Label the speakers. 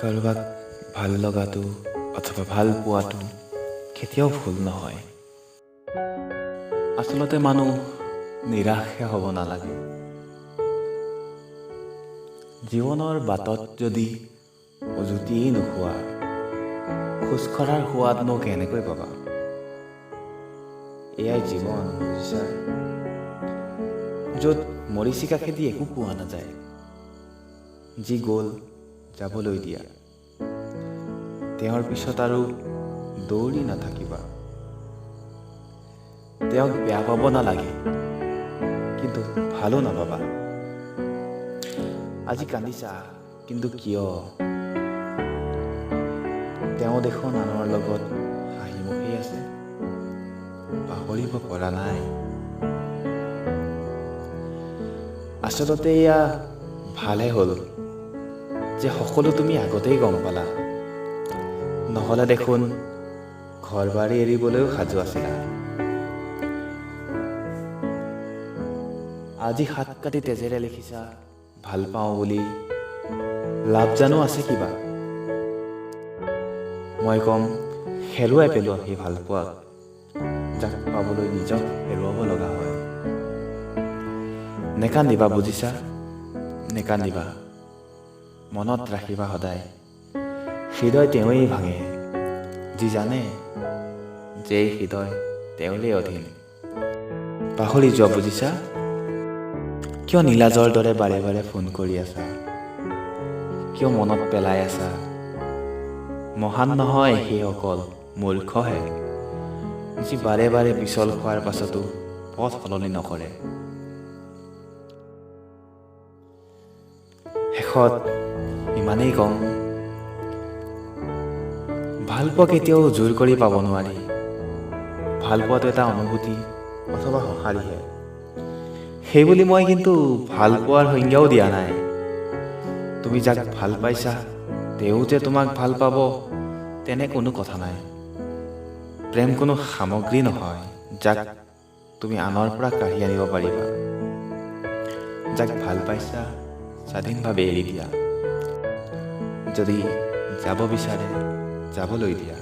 Speaker 1: কাৰোবাক ভাল লগাটো অথবা ভাল পোৱাটো কেতিয়াও ভুল নহয়। আচলতে মানুহ নিৰাশহে হ'ব নালাগে। জীৱনৰ বাটত যদি উজুতিয়েই নোখোৱা, খোজ কঢ়াৰ সোৱাদনো কেনেকৈ পাবা? এয়াই জীৱন, বুজিছা, য'ত মৰীচিকা খেদি একো পোৱা নাযায়। যি গ'ল যাবলৈ দিয়া, তেওঁৰ পিছত আৰু দৌৰি নাথাকিবা। তেওঁক বেয়া পাব নালাগে, কিন্তু ভালো নাপাবা। আজি কান্দিছা, কিন্তু কিয়? তেওঁ দেখোন আনৰ লগত হাঁহিমুখেই আছে, পাহৰিব পৰা নাই। আচলতে এয়া ভালহে হ'ল যে সকলো তুমি আগতেই গম পালা, নহ'লে দেখোন ঘৰ বাৰী এৰিবলৈও সাজু আছিলা। আজি হাত কাটি তেজেৰে লিখিছা ভাল পাওঁ বুলি, লাভ জানো আছে কিবা? মই ক'ম, হেৰুৱাই পেলোৱা সেই ভালপোৱাক, যাক পাবলৈ নিজক হেৰুৱাব লগা হয়। নেকান্দিবা বুজিছা, নেকান্দিবা। মনত ৰাখিবা সদায়, হৃদয় তেওঁৱেই ভাঙে যি জানে যে এই হৃদয় তেওঁৰেই অধীন। পাহৰি যোৱা বুজিছা। কিয় নীলাজৰ দৰে বাৰে বাৰে ফোন কৰি আছা? কিয় মনত পেলাই আছা? মহান নহয় সেইসকল, মূৰ্খহে, যি বাৰে বাৰে পিছল খোৱাৰ পাছতো পথ সলনি নকৰে। শেষত ইমানেই ক'ম, ভালপোৱা কেতিয়াও জোৰ কৰি পাব নোৱাৰি। ভালপোৱাটো এটা অনুভূতি অথবা সঁহাৰিহে। সেইবুলি মই কিন্তু ভালপোৱাৰ সংজ্ঞাও দিয়া নাই। তুমি যাক ভাল পাইছা, তেওঁ যে তোমাক ভাল পাব তেনে কোনো কথা নাই। প্ৰেম কোনো সামগ্ৰী নহয়, যাক তুমি আনৰ পৰা কাঢ়ি আনিব পাৰিবা। যাক ভাল পাইছা, স্বাধীনভাৱে এৰি দিয়া। যদি যাব বিচাৰে, যাবলৈ দিয়া।